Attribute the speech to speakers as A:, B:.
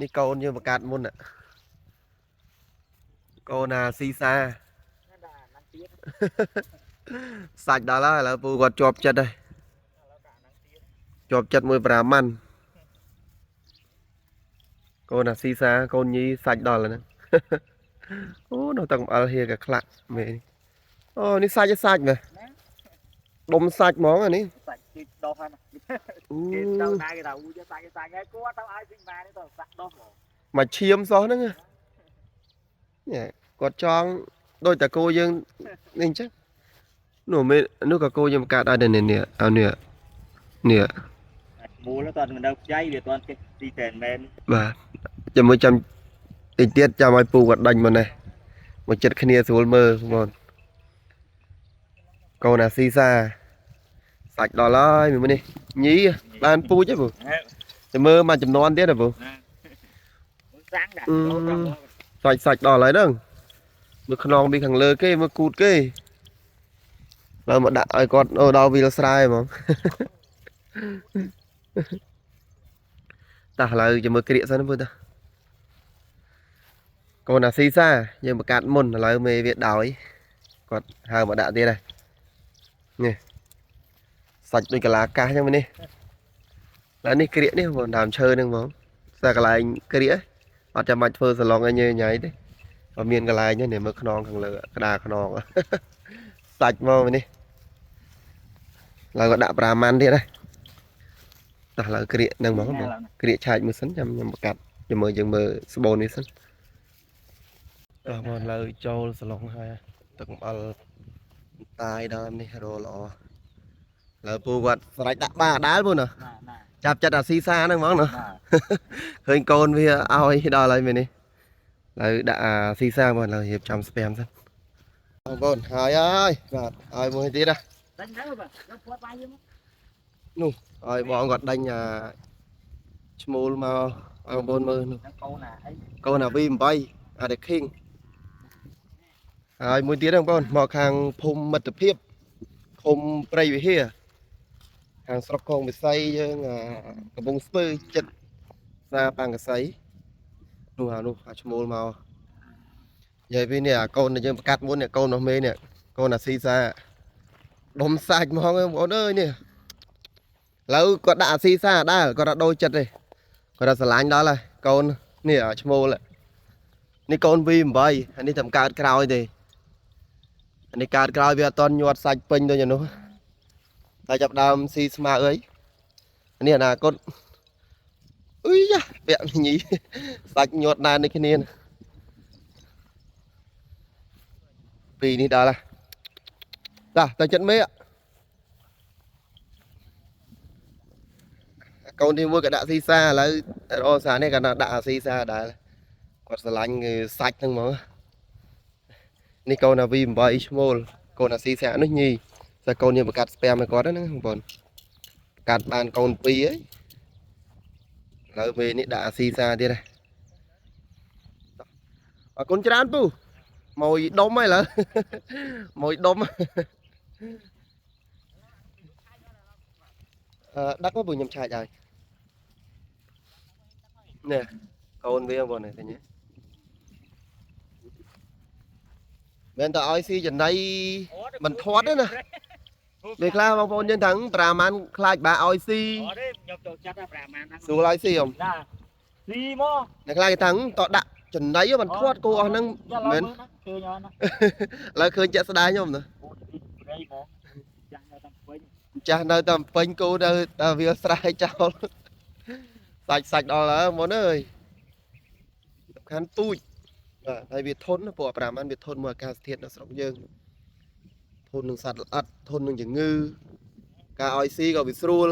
A: នេះកូនយើងបង្កើតមុនน่ะកូនអាស៊ីសា
B: ណាដាក់ហ្នឹងទៀត
A: សាច់ដល់ហើយឥឡូវពូគាត់ជាប់ចិត្តហើយ
B: ឥឡូវដាក់ហ្នឹងទៀត
A: ជាប់ចិត្តមួយប្រាម៉ាន់កូនអាស៊ីសាកូនញីសាច់ដល់ហើយហ្នឹង អូនៅទឹកអំអិលហៀកក្លាក់មេនេះអូនេះសាច់ឯសាច់មែន
B: ណា
A: ដុំសាច់ហ្មងអានេះ
B: សាច់គេដោះហើយណា
A: អូ
B: គេទៅណាគេថាអូយសាច់សាច់ហើយគាត់ទៅឲ្យវិញម៉ែនេះទៅសាក់ដោះហ្មង
A: មកឈាមសោះហ្នឹងណានេះគាត់ចង់ដូចតាគោយើងនេះអញ្ចឹងនោះមេនោះក៏គោយើងបង្កើតដែរនេះនេះអោនេះនេះ
B: មូលតើមិនដល់ខ្ចីវាតន់គេទីតែមែន
A: បាទចាំមើលចាំតិចទៀតចាំឲ្យពូគាត់ដេញមកនេះមកចិត្តគ្នាស្រួលមើលបងប្អូនកូនអាស៊ីសាសាច់ដល់ហើយមើលនេះញីបានពូជទេពូចាំមើលមកចំនួនទៀតហ៎ពូ
B: សាំងដាក់
A: សាច់សាច់ដល់ហើយហ្នឹងមើលខ្នងពីខាងលើគេមើលគូតគេឡើយមកដាក់ឲ្យគាត់អូដល់វាលស្រែហ្មង តោះឥឡូវចាំមើលក្រៀកសិនណាពូតាកូនអាស៊ីសាយើងបង្កើតមុនឥឡូវមេវាដោយគាត់ហៅមកដាក់ទៀតហើយនេះសាច់ដូចកាឡាកាសអញ្ចឹងមែននេះឡើយនេះក្រៀកនេះបងដើមឈើហ្នឹងហ្មងស្អាកន្លែងក្រៀកអត់ចាំបាច់ធ្វើសាឡុងអីញ៉ៃញ៉ៃទេបើមានកន្លែងហ្នឹងនេះមើលខ្នងខាងលើក្តារខ្នង សាច់មកមែននេះឡើយក៏ដាក់ប្រាម៉ាន់ទៀតដែរតោះឥឡូវក្រៀកហ្នឹងហ្មងបង ក្រៀកឆាចមើលសិនចាំខ្ញុំបង្កាត់ចាំមើលយើងមើលស្បូននេះសិនអើបងលើចូលសឡុងហើយទឹកអំអិលតាយដល់នេះរល្អលើពូគាត់ស្រេចដាក់បាអាដាលពូណា
B: ណាណា
A: ចាប់ចិត្តអាស៊ីសាហ្នឹងហ្មងណា
B: ណា
A: ឃើញកូនវាឲ្យដល់ហើយមែននេះលើដាក់អាស៊ីសាបងលើរៀបចំស្ពាមសិនបងប្អូនហើយហើយបាទឲ្យមួយទៀតណា
B: ដេញទៅបាទយកពាត់បាយយើង
A: ឲ្យបងគាត់ដេញអាឈ្មោលមកឲ្យបងប្អូនមើលនោះ
B: ហ្នឹងកូនណាអី
A: កូនអា V8 អា The King ហើយមួយទៀតហ្នឹងបងប្អូនមកខាងភូមិមិត្តភាពឃុំព្រៃវិហារខាងស្រុកកងវិស័យយើងអាកំពង់ស្ពឺចិត្តផ្សារបាងកសីនោះអានោះអាឈ្មោលមកនិយាយពីនេះអាកូនដែលយើងប្រកាសមុននេះកូនរបស់មេនេះកូនអាស៊ីសាដុំសាច់ហ្មងបងប្អូនអើយនេះឥឡូវគាត់ដាក់អាស៊ីសាដែរគាត់អត់ដូរចិត្តទេគាត់ថាស្រឡាញ់ដល់ហើយកូននេះអាឈ្មោលនេះកូន V8 អានេះតែកើតក្រោយទេអានេះកើតក្រោយវាអត់តន់ញាត់សាច់ពេញដូចអានោះតែចាប់ដើមស៊ីស្មៅអីអានេះអនាគតអុយយ៉ាពាក់ញីសាច់ញាត់ណែនដូចគ្នាណាពីរនេះដល់ហើយតាទៅចិត្តមេកូនទីមួយក៏ដាក់ស៊ីសាឥឡូវរកសានេះក៏ដាក់អាស៊ីសាដែរគាត់ស្រឡាញ់គឺសាច់ហ្នឹងហ្មងនេះកូនអា V8 ឈ្មោលកូនអាស៊ីសានោះញីតែកូនយើងបង្កាត់ស្ពែមឲ្យគាត់ហ្នឹងបងប្អូនកាត់បានកូនពីរហើយឥឡូវពេលនេះដាក់អាស៊ីសាទៀតហើយអរគុណច្រើនពូមួយដុំហើយឥឡូវ មួយដុំអឺដឹកមកពូខ្ញុំឆាចឲ្យនេះកូនវាបងប្អូននេះឃើញទេមិនតែឲ្យស៊ីចំណៃ មិនធាត់ទេណា ពេលខ្លះបងប្អូនយើងទាំងប្រាម៉ាន់ខ្លាចបាឲ្យស៊ី
B: អត់ទេខ្ញុំចូលចិត្តណាប្រាម៉ានហ្នឹង
A: ស្រួលឲ្យស៊ីអម
B: ណាស៊ីមក
A: អ្នកខ្លះគេថាតដាក់ចំណៃមិនធាត់គោអស់ហ្នឹង
B: មែនឃើញអត់ណា
A: ឥឡូវឃើញជាក់ស្ដែងខ្ញុំណា
B: អូទីព្រៃហ្មងចាស់នៅតាមពេញ
A: ចាស់នៅតែពេញគោនៅតែវាស្រែចោលសាច់សាច់ដល់ហើយមុនអើយសំខាន់ពូជបាទហើយវាធន់ណាពួកប្រាម៉ាន់វាធន់មួយអាកាសធាតុនៅស្រុកយើងធន់នឹងសត្វល្អិតធន់នឹងជំងឺការឲ្យស៊ីក៏វាស្រួល